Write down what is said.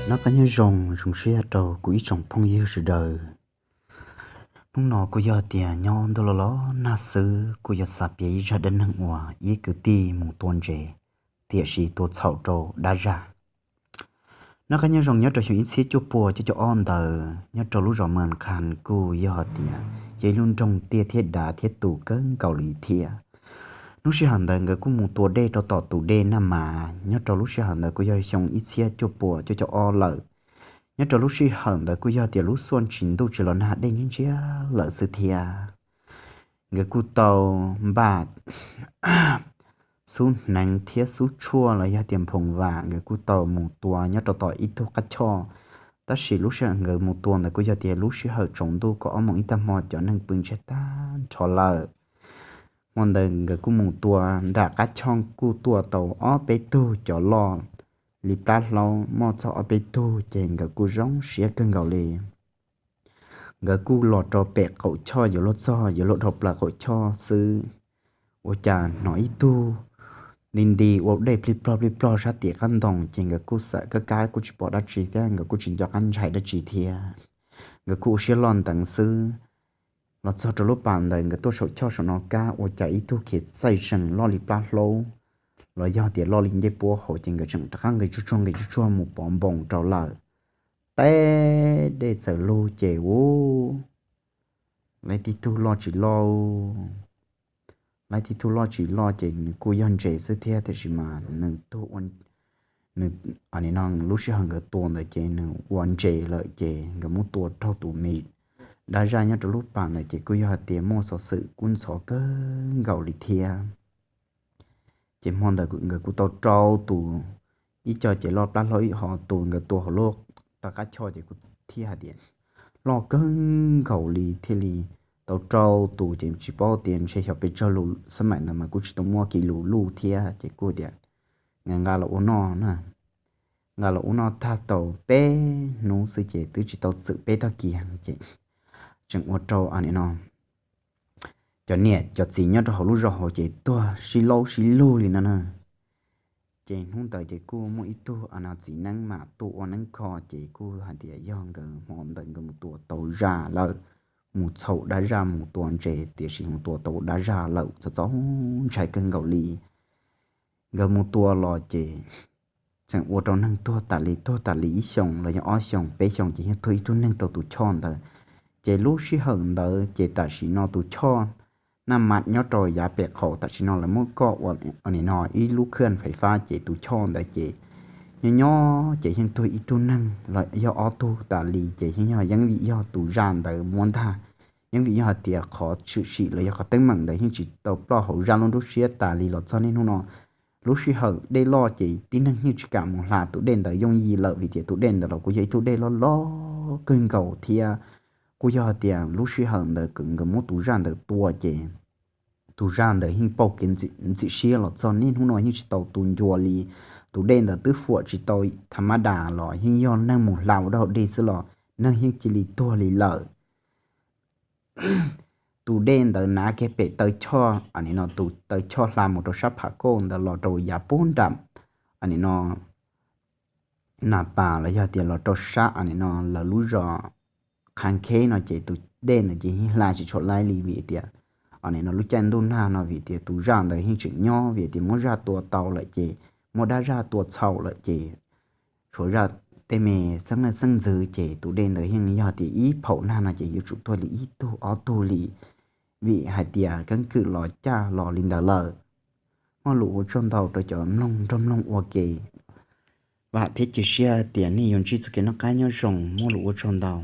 Noj qab nyob zoo, zoo siab rau kuv ib tsoom phooj ywg sawv daws. Hnub no kuj yog tias nyob ntuj los los nag xwb, kuj yog xav piav ib zaj dab neeg uas ib kwv tij mus tua ntses, tiam sis tua txhaum rau dab zaj. Noj qab nyob zoo, nyob rau xyoo ib txhiab cuaj puas cuaj caum ob ntawd nyob rau lub zos Mws Khas kuj yog tias yog ib lub nroog tiaj thiab dav thiab tu kawg nkaus li thiab. Hnub sij hawm ntawd nkawd kuj mus tua dej rau tom tus dej Naj Mas. Nyob rau lub sij hawm ntawd kuj yog xyoo ib txhiab cuaj puas cuaj caum ob lawm. Nyob rau lub sij hawm ntawd kuj yog tias lub xuaj tsis ntuj tsis los nag, dej ntsiag ntsiag lawm xwb thiab. Nkawd kuj tau npaj xub hneev thiab xub tshuaj los yog tias nphoo vam, nkawd kuj tau mus tua nyob rau tom ib tug qab choj. Tab sis lub sij hawm nkawd mus tua ntawd kuj yog tias lub sij hawm tsaus ntuj kaum ob moos ib tag hmo, cov neeg pw ntsiag tag nrho lawm. Hmo ntawd nkawd kuj mus tua nram qab choj, kuj tua tau ob peb tug cov loj li plab hlaub, muaj txog ob peb tug, ces nkawd kuj zoo siab kawg nkaus li. Nkawd kuj los rau pem qaum choj, yuav luag txog yuav luag dhau plaws qaum choj xwb, ua cas hnov ib tug nti nti ua dej plig plog plig plog sab tim qab ntoo, ces nkawd kuj xam kab kab kuj tsis pom dab tsi thiab nkawd kuj tsis nco qab ntshai dab tsi thiab. Nkawd kuj ua siab loj nteev xwb. Los txog rau lub pas ntawd nkawd tuaj saum choj saum no kab, ua cas ib tug khiav txaij zeeg loj li plab hlaub los yog tias loj li ncej puab hauv, ces nkawd tseem rov qab nqis tsuag tsuag nqis tsuag tsuag mus pov npoos rau lawm. Teb dej txawm lug ces u, laib tib tug loj tsis loj, laib tib tug loj tsis loj ces nws kuj yog ntses xwb thiab, tiam sis mas nws tug ua, nws, no lub sij hawm nkawd tua ntawd ces nws ua ntses lawm, ces nkawd muab tua raug tus me dab zaj nyob rau lub pas ntawd, ces kuj yog hais tias muaj xov xwm kub ntxhov kawg nkaus li thiab. Ces hmo ntawd nkawd kuj tau rau tus, ib co ces loj plab hlaub ib ho, tus nkawd tua hauv lub taw qab choj ces kuj thiaj hais tias loj kawg nkaus li thiaj li tau rau tus, ces tsis paub tias ntshe xyov pes tsawg lus, xab maim ntawd mas kuj tsis tau muaj kis lus luj thiab, ces kuj tias nqa los ua noj na. Nqa los ua noj tag tau peb hnub xwb ces twb tsis tau txwm peb tag kis ces tseem ua rau, no, cov niam cov txiv nyob rau hauv lub zos hauv ces tuag sib laub sib lug li no na. Ces hnub ntawd ces kuj muaj ib tug, no, txiv neeb mas tuaj ua neeb kho, ces kuj hais tias yog nkawd hmo ntawd nkawd mus tua tau zaj lawm, mus txhaum dab zaj mus tua ntses, tiam sis mus tua tau dab zaj lawm, txaus txaus ntshai kawg nkaus li. Nkawd mus tua los ces tseem ua rau neeg tuag tas li, tuag tas li ib xyoos los yog ob xyoos peb xyoos ces yeej tuag ib tug neeg rau tus choj ntawd. Ces lub sij hawm ntawd ces tam sim no tus choj Naj Mas nyob rau yav pem qaum, tam sim no lawv muab koj ua, nim no ib lub khwj fais fab, ces tus choj ntawd ces nyob nyob ces yeej tuag ib tug neeg los yog ob tug tas li, ces yeej yog yeeb vim yog tus zaj ntawd muab ntag. Yeeb vim yog hais tias qhov tshwm sim los yog qhov teeb meem ntawd yeej tsis tau ploj hauv zaj lub nruab siab tas li los txog niaj hnub no. Lub sij hawm dej loj ces tib neeg yeej tsis kam mus hla tus dej ntawd yooj yim lawm, vim tias tus dej ntawd los kuj yog ib tug dej loj loj kawg nkaus thiab. Kuj yog hais tias lub sij hawm ntawd nkawd muab tus zaj ntawd tua ces tus zaj ntawd yeej pauj kev ntxim siab los txog niaj hnub no yeej tsis tau tu ncua li. Tus dej ntawd twb fuam tsis tau tha mab das los yeej yog neeg mus hla ua dab dej xwb los neeg yeej cia li tuag li lawm. Tus dej ntawd nav kiag pem taw choj, nim no tus taw choj hla mus rau sab pham kauj ntawd los rau yav puag nram, nim no Nas Pas los yog tias los rau sab, nim no lawv lub zos Qha Nkheb no ces tus dej ntawd ces yeej hla tsis tshua laib li, vim tias, nim no lub caij ntuj nag no vim tias tus zaj ntawd yeej tseem nyob, vim tias muab zaj tua tau lawm ces, muab dab zaj tua txhaum lawm ces tshuav zaj tej me xeeb leej xeeb ntxwv ces tus dej ntawd yeej yog tias ib phaum nag no ces yuav tsum tuag li ib tug ob tug li, vim hais tias keeb kwm los caj los li ntawd lawm. Muaj lus ua tsaug ntau rau cov mloog nrog mloog ua ke. Vam thiab cia siab tias nej yuav ntsib txoj kev noj qab nyob zoo. Muaj lus ua tsaug ntau.